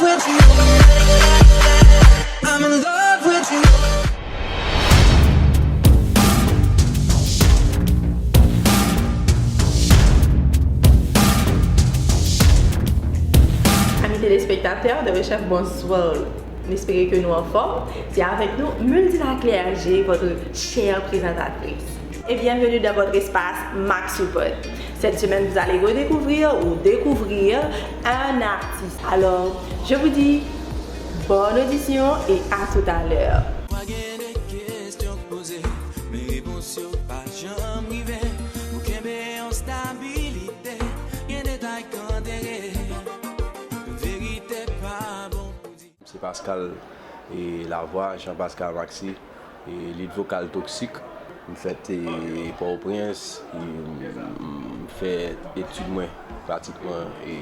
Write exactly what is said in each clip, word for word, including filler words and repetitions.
With you. I'm in love with you. Amis téléspectateurs de Rechèf, bonsoir. M espere ke nou anfòm. Se avèk nou, Muldy Laclé Agé, votre chère présentatrice. Et bienvenue dans votre espace Maxi Pod. Cette semaine, vous allez redécouvrir ou découvrir un artiste. Alors, je vous dis bonne audition et à tout à l'heure. Mwen gen de kesyon k poze, men repons yo pa janm rive. Nou kenbe yon stabilite, gen detay k antere. Verite pa bon pou di. Se Pascal, e, Lavwa, Jean Pascal Maxi, e, lead vokal Toxic. M fèt, e, Pòtoprens, e, m fè etid mwen pratikman, e,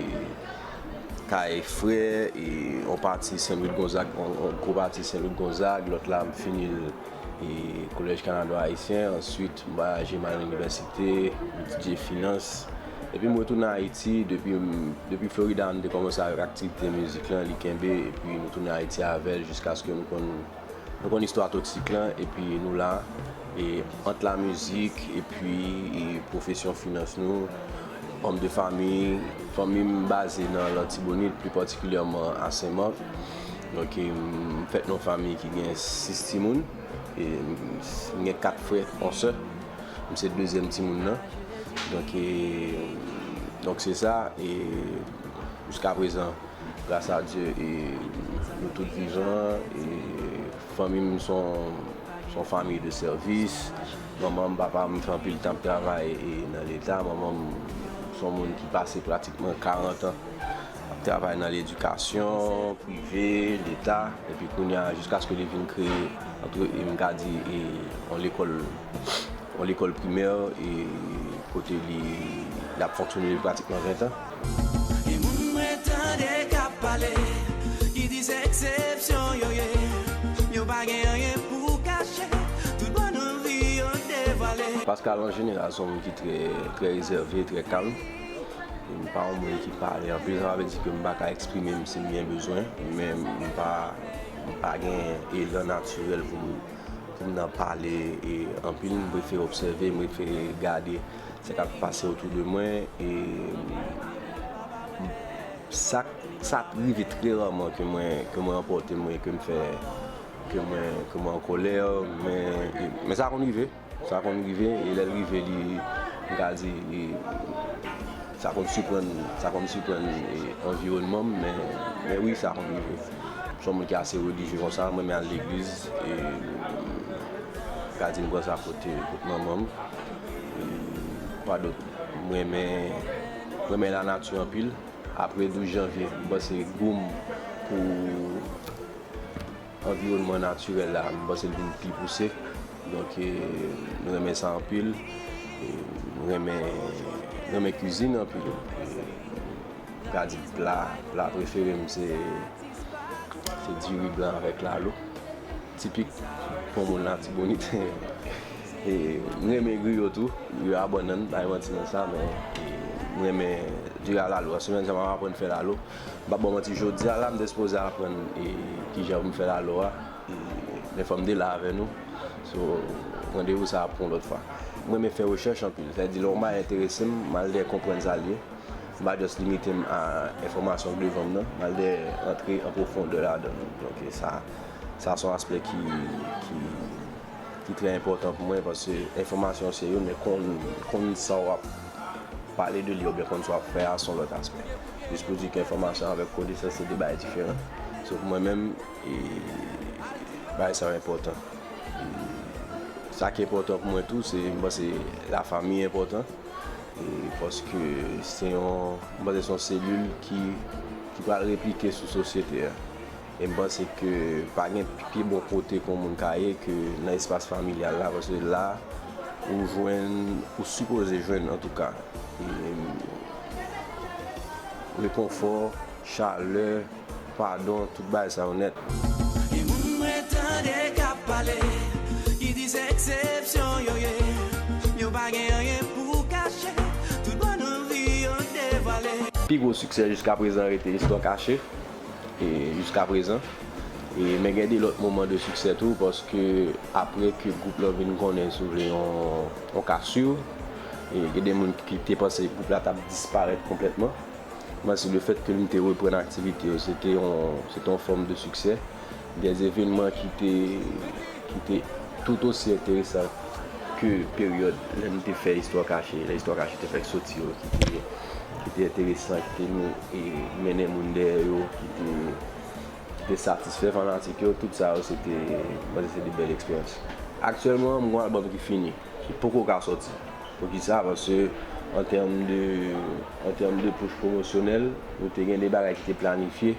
kay frè, e, yon pati Sen Lwi Gonzag, yon, yon gwo pati Sen Lwi Gonzag, lòt la m fini l, e, Kolèj Kanado Ayisyen, answit m vwayaje m al inivèsite, m etidye finans, epi m retounen Ayiti, depi m, depi Florida m te kòmanse avèk aktivite mizik lan, li kenbe, epi nou tounen Ayiti avè l jiskaske nou konn Nou konn istwa Toxic lan, epi nou la, e, ant lamizik, epi, e, pwofesyon finans nou, homme de famille, fanmi m baze nan Latibonit, pli patikilyèman a Sen Mak. Donk, e, m fèt nan yon fanmi ki gen sis timoun, e, m gen kat frè, yon sè. M se dezyèm timoun nan. Donk, e, donk se sa, e, jiskaprezan, Gras a Dye, e, nou tout vivan, e, fanmi m se yon, se yon fanmi de sèvis. Manman m, papa m fè anpil tan ap travay, e, nan Leta. Manman m se yon moun ki pase pratikman karant an ap travay nan ledikasyon, prive, Leta, epi kounye a, jiskaske li vin kreye, antre, e, m ka di, e, yon lekòl yon lekòl primè, e, kote li, l ap fonksyone depi pratikman ven tan. Gen moun mwen tande k ap pale, ki di se eksepsyon yo ye. Yo pa gen anyen pou kache, tout bòn anvi yo devwale. Pascal, an jeneral, se yon moun ki trè, trè rezève, trè kalm. M pa yon moun ki pale anpil, sa pa vle di ke m pa ka eksprime m si m gen bezwen, men m pa, m pa gen elan natirèl pou m pou m nan pale, e, anpil, m prefere obsève, m prefere gade sa k ap pase otou de mwen, e sa, sa rive trè raman ke mwen, ke mwen anpòte mwen, ke m fè, ke mwen, ke mwen an kòlè, men, e, men sa konn rive, sa konn rive, e lè l rive, li, m ka di, e, Sa konn siprann, sa konn siprann, e, anviwònman m, men, men wi, sa konn rive. M se yon moun ki ase relijye konsa, m renmen al legliz, e, m ka di m pran sa kote, kot manman m. E, kwa dòt, m renmen, m renmen lanati anpil. Apre douz janvye, m panse gou m pou anviwònman natirèl la, m panse l vin pi pouse. Donk, e, m renmen sa anpil. E, m renmen, m renmen kwizin anpil. E, m ka di pla, pla prefere m se, se diri blan avèk lalo. Tipik pou moun Latibonit. E, m renmen griyo tou. Griyo a bannann, pa gen manti nan sa, men, e, m renmen diri a lalo. Semèn sa, m ap aprann fè lalo. M p ap ba w manti, jodi a la, m te sipoze aprann, e, kijan pou m fè lalo a. E, men fò m te la avè nou. So, randevou sa a pou yon lòt fwa. M renmen fè rechèch anpil. Sa vle di, lè yon bagay enterese m, m al dèyè konprann sa l ye. M pa just limite m a enfòmasyon k devan m nan. M al dèyè, antre an pwofondè ladan l. Donk, sa, sa se yon aspè ki, ki, ki trè enpòtan pou mwen, paske enfòmasyon se youn, men konn, konn sa w ap pale de li oubyen konn sa w ap fè a, se yon lòt aspè. Jis pou di ke enfòmasyon avèk konesans se de bagay diferan. So, pou mwen menm, e, bagay sa yo enpòtan. E, sa ki enpòtan pou mwen tou, se, m panse lafanmi enpòtan. E, paske se yon, m panse se yon selil ki, ki pral replike sou sosyete a. E m panse ke pa gen pi bon kote ke yon moun ka ye ke nan espas familyal la, paske la, ou jwenn, ou sipoze jwenn, antouka, e, rekonfò, chalè, padon, tout bagay sa yo nèt. Gen moun mwen tande k ap pale, ki di se eksepsyon yo ye. Yo pa gen anyen pou kache, tout bòn anvi yo devwale. Pi gwo siksè jiskaprezan rete Istwa Kache. e jiska prezan. E, men gen de lòt moman de siksè tou, paske apre ke gwoup lan vin konnen, si w vle, yon, yon ka sou, e gen de moun ki te panse gwoup la t ap disparèt konplètman. Mwen, se le fèt ke m te reprann aktivite yo, se te yon, se te yon fòm de siksè. Des événements ki te, ki te tout osi enteresan ke peryòd lè m te fè Istwa Kache, lè Istwa Kache te fèk soti yo, ki te, ki te enteresan, ki te men-, e, mennen moun dèyè yo, ki te, ki te satisfè fanatik yo, tout sa yo, se te, mwen, se te de bèl eksperyans. Aktyèlman, m gon albòm ki fini, ki poko ka sòti. Poukisa? Paske an tèm de, an tèm de push pwomosyonèl, nou te gen de bagay ki te planifye,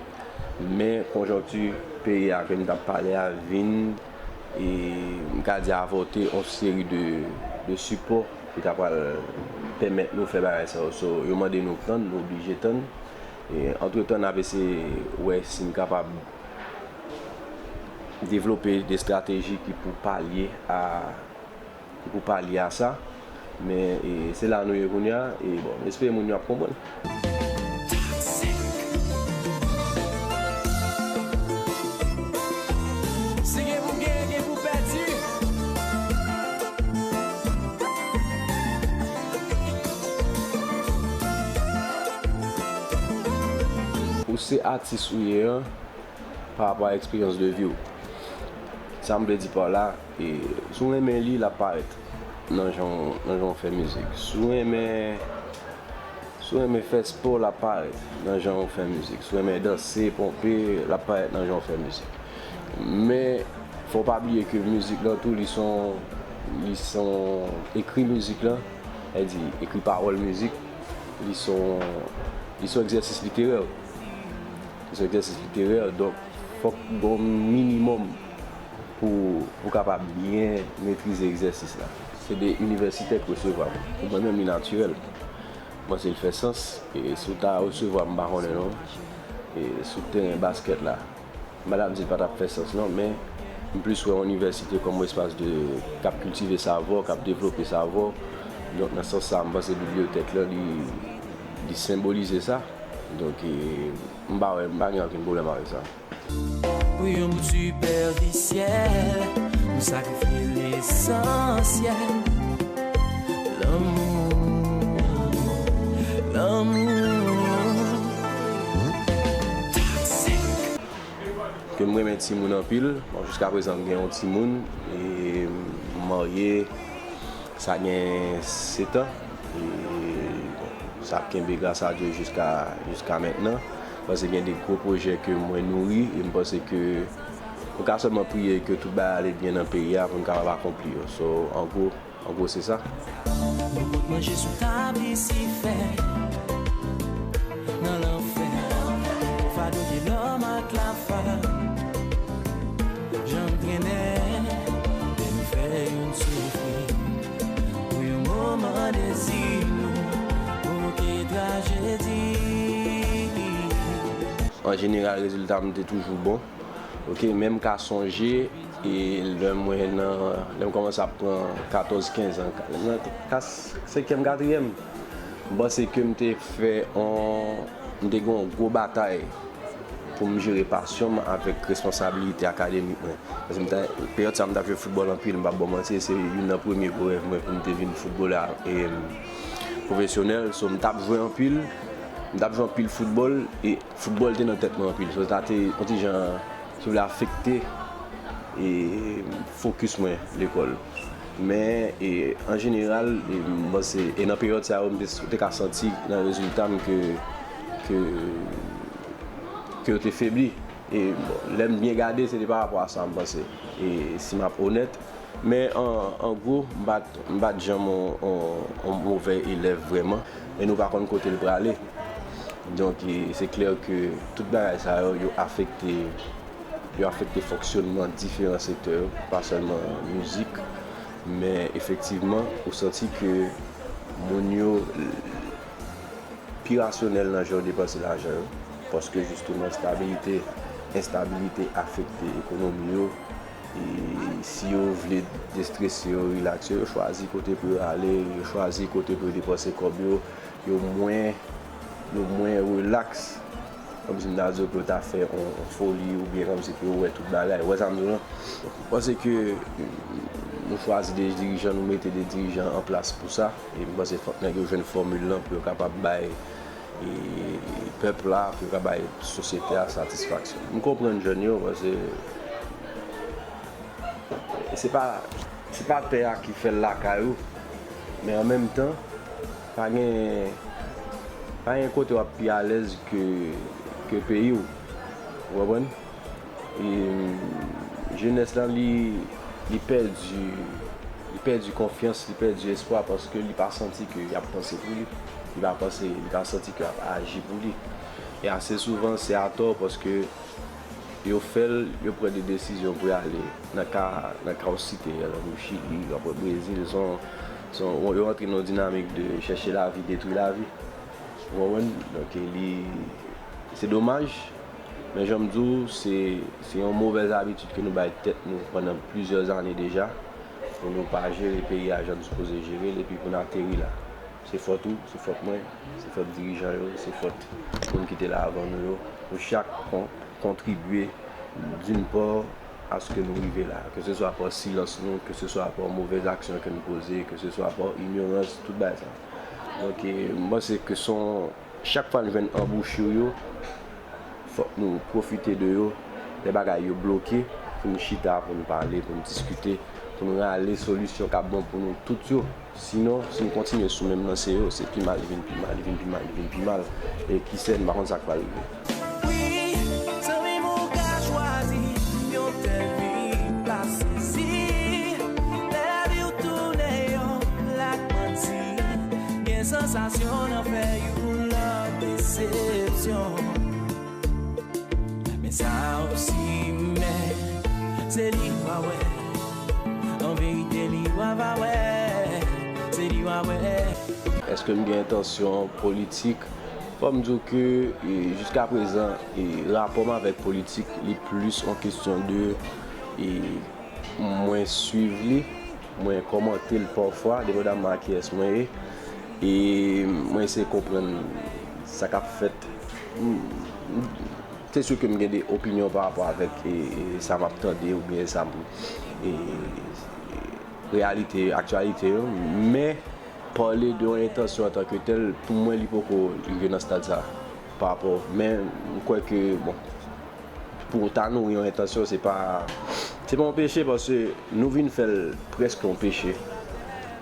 men konjonkti peyi a ke m t ap pale a vin, e, m ka di, avòte yon seri de, de sipò ki ta pral pèmèt nou fè bagay sa yo. So, yo mande nou tann, nou oblije tann. E, antretan, n ap eseye wè si n kapab devlope de estrateji ki pou palye a, ki pou palye a sa. Men, e, se la nou ye kounye a, e bon, m espere moun yo ap konprann. Si gen pou gen, gen pou pèdi. Ou se atis ou ye an, pa rapò a eksperyans de vi w. Sa m vle di pa la, e, si w renmen li, l ap parèt nan jan w, nan jan w fè mizik. Si w renmen, si w renmen fè spò, l ap parèt nan jan w fè mizik. Si w renmen danse, ponpe, l ap parèt nan jan w fè mizik. Men, fò w pa bliye ke mizik lan tou, li se yon, li se yon, ekri mizik lan, sa vle di, ekri pawòl mizik, li se yon, li se yon egzèsis literè. Li se yon egzèsis literè, donk, fòk gen yon minimòm pou, pou kapab byen metrize egzèsis la. Se de inivèsitè k resevwa m. Pou mwen menm, li natirèl. Mwen, se l fè sans. E si w ta resevwa m, m pa konnen non. E sou teren baskèt la, m pa t ap di l pa t ap fè sans non, men m plis wè inivèsite kòm yon espas de, k ap kiltive savwa, k ap devlope savwa. Donk, nan sans sa, m panse bibliyotèk la, li, li senbolize sa. Donk, e, m pa wè, m pa gen okenn pwoblèm avèk sa. Pou yon bout sipèfisyèl, nou sakrifye lesansyèl. Lanmou, lanmou. Toxic. Ke m renmen timoun anpil. Bon, jiska prezan, m gen yon timoun, e m marye, sa gen sèt an. E, bon, sa ap kenbe, gras a Dye, jiska, jiska mentnan. Paske gen de gwo pwojè ke mwen nouri, e m panse ke nou ka sèlman priye ke tout bagay ale byen nan peyi a pou n kapab akonpli yo. So, an gwo, an gwo, se sa. Nou pot manje sou tab Lisifè. Nan lanfè, fado de lòm ak lafam. Jan m trennen, lè nou fè youn soufri. Pou yon moman dezi nou pwovoke trajedi. An jeneral, rezilta m te toujou bon. Ok, men m ka sonje, e lè mwen nan, lè m kòmanse ap pran katòz, kenz an, nan kas-, senkyèm, katriyèm, m panse ke m te fè on, m te gen yon gwo batay pou m jere pasyon m avèk responsabilite akademik mwen. Paske m ta, peryòd sa, m t ap jwe foutbòl anpil, m p ap ba w manti, se youn nan premye gwo rèv mwen pou m te vin foutbolè, e, pwofesyonèl. So, m t ap jwe anpil, m t ap jwe anpil foutbòl, e foutbòl te nan tèt mwen anpil. So, sa te, yon ti jan, si w vle, afekte, e, fokis mwen lekòl. Men, e, an jeneral, e, m panse, e nan peryòd sa yo, m te, te ka santi nan rezilta m ke, ke, ke yo te febli. E, bon, lè m byen gade, se te pa rapò a sa, m panse. E, si m ap onèt, men an, an gwo, m pa t, m pa t janm on, on, on movè elèv vrèman. Men nou pa konn kote l prale. Donk, e, se klè ke tout bagay sa yo, yo afekte, yo afekte fonksyònman diferan sektè yo, pa sèlman mizik, men efektivman, ou santi ke moun yo, pi rasyonèl nan jan yo depanse lajan yo, paske jisteman stabilite, enstabilite afekte ekonomi yo. E si yo vle destrese yo, rilakse yo, yo chwazi kote pou yo ale, yo chwazi kote pou yo depanse kòb yo, yo mwen, yo mwen rilaks Kòmsi m ta di yo pou yo ta fè yon, yon foli oubyen kòmsi pou yo wè tout bagay. Ou wè sa m di w lan? Donk, m panse ke nou chwazi de dirijan, nou mete de dirijan an plas pou sa. E m panse fòk nèg yo jwenn fòmil lan pou yo kapab bay e, pèp la, pou yo ka bay sosyete a satisfaksyon. M konprann jèn yo, paske se pa, se pa tè a ki fè l lakay ou, men an menm tan, pa gen, pa gen kote w ap pi alèz ke, ke peyi w. Ou konprann? E, jenès lan, li, li pèdi, li pèdi konfyans, li pèdi espwa, paske li pa santi ke y ap panse pou li. Li pa panse, li pa santi ke y ap aji pou li. E ase souvan, se atò, paske yo fè l, yo pran de desizyon pou y ale. Nan ka, nan ka w site, alò, nou Chili, apre Brezil, se yon, se yon, yo rantre nan yon dinamik de chèche lavi, detwi lavi. Ou konprann? Donk, li, se domaj, men jan m di w, se, se yon movèz abitid ke nou bay tèt nou pandan plizyè ane deja, pou nou pa jere peyi a jan nou sipoze jere l, epi pou n ateri la. Se fòt ou, se fòt mwen, se fòt dirijan yo, se fòt moun ki te la avan nou yo. Nou chak kon-, kontribye d'une part à ce que nou rive la. Ke se swa pa silans nou, ke se swa pa movèz aksyon ke nou poze, ke se swa pa inyorans, tout bagay sa. Donk, e, m panse ke se yon, chak fwa n jwenn anbouchir yo, fòk nou pwofite de yo. Lè bagay yo bloke, pou n chita, pou n pale, pou n diskite, pou n rale solisyon k ap bon pou nou tout yo. Sinon, si n kontinye sou menm lanse yo, se pi mal li vin pi mal, li vin pi mal, li vin pi mal. E ki sè, m pa konn sa k pral rive. Wi, zanmi m, ou ka chwazi yon tèl vi pa sezi. Lè lavi w tounen yon plak manti, gen sansasyon nan fè yon lòt desepsyon. Men sa w simen, se li w a wè. An verite, li w a va wè. Se li w a wè. Èske m gen entansyon politik? Fò m di w ke, e, jiskaprezan, e, rapò m avèk politik, li plis yon kesyon de, e, mwen swiv li, mwen kòmante l pafwa, depandamman a kiyès mwen ye, e mwen eseye konprann sa k ap fèt. M, m, se si ke m gen de opinyon pa rapò avèk, e, e, sa m ap tande oubyen sa m, e, e, reyalite, aktyalite yo, men pale de yon entansyon antanke tèl, pou mwen, li poko rive nan stad sa, pa rapò, men m kwè ke, bon, pou w ta nouri yon entansyon, se pa, se pa yon peche, paske nou vin fè l prèske yon peche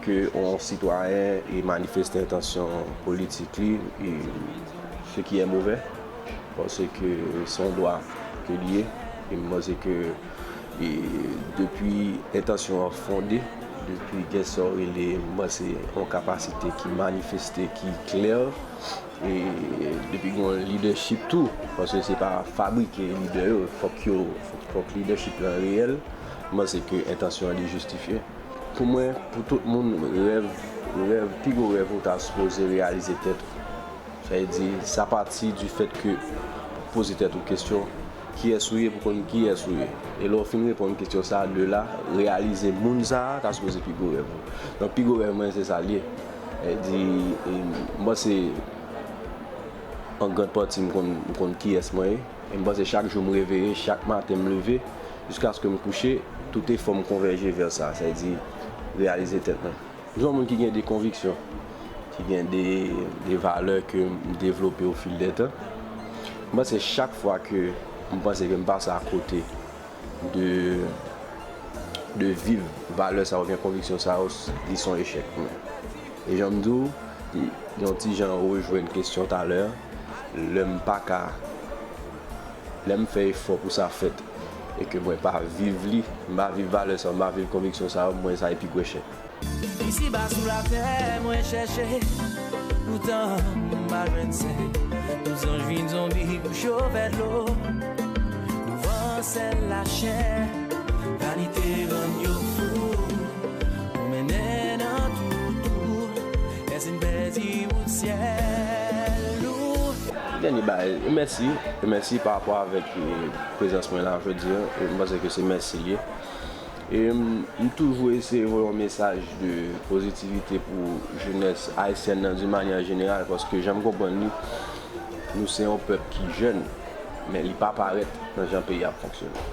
ke yon sitwayen e manifeste entansyon politik li, e, ce qui est mauvais, paske se yon dwa ke li ye, e m panse ke, e, depi entansyon an fonde, depi gen sa w rele, m panse, yon kapasite ki manifeste, ki klè, e depi gen yon lidèchip tou, paske se pa fabrike lidè yo, fòk yo, fòk, fòk lidèchip lan reyèl, m panse ke entansyon an li jistifye. Pou mwen, pou tout moun, rèv, rèv, pi gwo rèv ou ta sipoze reyalize tèt ou. Sa vle di, sa pati du fèt ke poze tèt ou kesyon, kiyès ou ye pou konn kiyès ou ye. E lè w fin reponn kesyon sa a, de la, reyalize moun sa a ta sipoze pi gwo rèv ou. Donk, pi gwo rèv mwen, se sa l ye. Sa vle di, e, m panse, an grand pati, m konn, m konn kiyès mwen ye. E m panse chak jou m reveye, chak maten m leve, jiskaske m kouche, tout efò m konvèje vè sa, sa vle di, reyalize tèt mwen. M se yon moun ki gen de konviksyon, ki gen de, de valè ke m devlope au fil des temps. M panse chak fwa ke m panse ke m pase akote de, de viv valè sa oubyen konviksyon sa yo, li se yon echèk pou mwen. E jan m di w, li, li yon ti jan rejwenn kesyon talè, lè m pa ka, lè m fè efò pou sa fèt, e ke mwen pa viv li, m pa viv valè sa, m pa viv konviksyon sa yo, mwen sa e pi gwo echèk. Isiba sou latè, mwen chèche, poutan m pa jwenn sè. Tout zanj vin zonbi pou cho vè dlo. Douvan sèl lachè, vanite rann yo fou. Ou mennen nan toutou, èske n pèdi wout syèl ou? Dènye bagay, mèsi, mèsi pa rapò avèk, e, prezans mwen la jodi a, e m panse ke se mèsi l ye. E m, m toujou eseye voye yon mesaj de pozitivite pou jenès ayisyèn nan, d'une manière générale, paske jan m konprann li, Nou se yon pèp ki jèn, men li pa parèt nan jan peyi a ap fonksyone.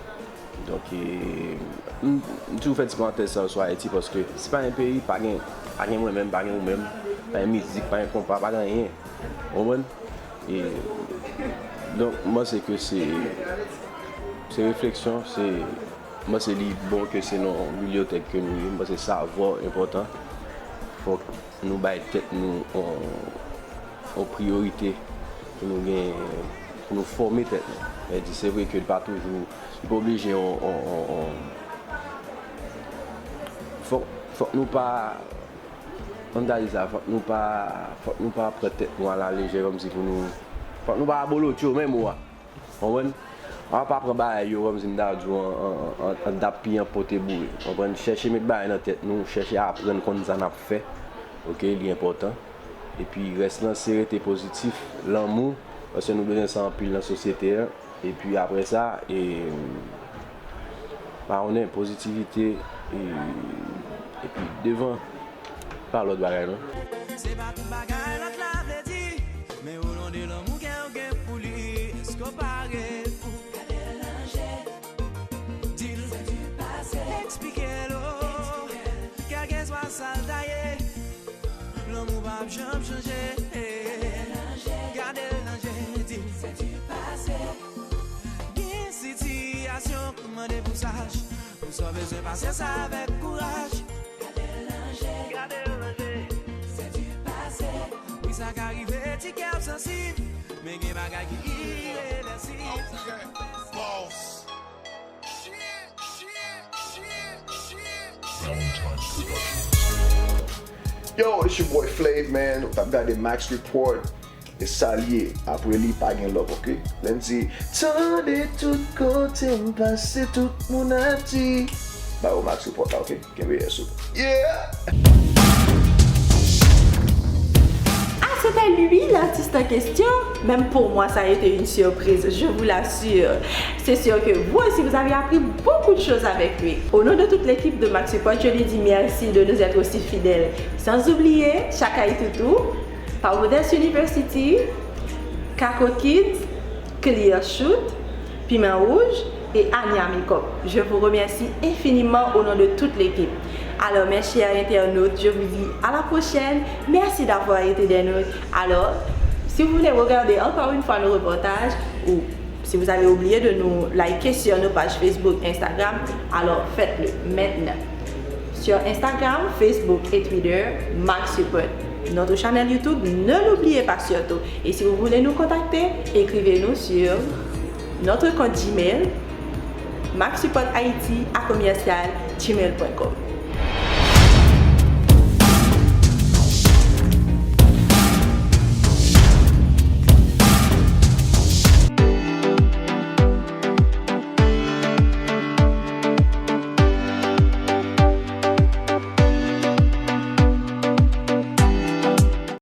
Donk, e, m, m toujou fè ti parantèz sa yo sou Ayiti, paske se pa yon peyi, pa gen, pa gen mwen menm, pa gen ou menm, pa gen mizik, pa gen konpa, pa gen anyen. Ou konprann? E, donk, m panse ke se, se refleksyon, se, m panse li bon ke se nan yon bibliyotèk ke nou ye, m panse savwa enpòtan. Fòk nou bay tèt nou yon, yon priyorite pou nou gen, pou nou fòme tèt nou. Sa vle di, se vre ke li pa toujou, li pa oblije yon, yon, yon, yon, fòk, fòk nou pa, ann ta di sa, fòk nou pa, fòk nou pa pran tèt nou alalejè kòmsi pou nou, fòk nou pa abolotcho menm ou a. Konprann? A pa pran bagay yo kòmsi m ta di w an, an, an, an dap piyan pote boure. Konprann? Chèche met bagay nan tèt nou, chèche aprann konn sa n ap fè. Oke, li enpòtan. Epi rès lan se rete pozitif, lanmou, paske nou bezwen sa anpil nan sosyete a. Epi apre sa, e, pa konnen, pozitivite, e, epi devan. Pa lòt bagay non. Se pa tout bagay lòt la vle di, men olon de lanmou ke w gen pou li, èske w pare pou gade l nan je? Di l se du passé, eksplike l, oh, kèlkeswa sa l ta ye, lanmou p ap janm chanje. Gade l nan je, di l se du passé. Gen sitiyasyon k mande pou saj, pou sa w bezwen pase sa avèk kouraj. Gade l nan je, gade l nan je, se du passé. Wi, sa ka rive, ti kè ap sansib, men gen bagay ki irevèsib. Ok, boss. Yo, it's your boy Flav, man. Ou t ap gade Max Report. E sa l ye, apre li pa gen lòk, oke? Lè n di, tande tout kote m pase, tout moun ap di. Ba yo Max Report la, oke? Kenbe yè sou. Yeah! Ah, c'était lui l'artiste en question. Même pour moi, ça a été une surprise, je vous l'assure. C'est sûr que vous aussi, vous avez appris beaucoup de choses avec lui. Au nom de toute l'équipe de Max Report, je lui dis merci de nous être aussi fidèles. Sans oublier Chakai Toutou, Parodès University, Kako Kids, Clear Shoot, Piman Wouj et Ania Makeup. Je vous remercie infiniment au nom de toute l'équipe. Alors, mes chers internautes, je vous dis à la prochaine. Merci d'avoir été des nôtres. Alors, si vous voulez regarder encore une fois nos reportages ou si vous avez oublié de nous liker sur nos pages Facebook, Instagram, alors faites-le maintenant. Sur Instagram, Facebook et Twitter, Max Report. Notre channel YouTube, ne l'oubliez pas surtout. Et si vous voulez nous contacter, écrivez-nous sur notre compte Gmail, maxreporthaiti à commercial gmail point com.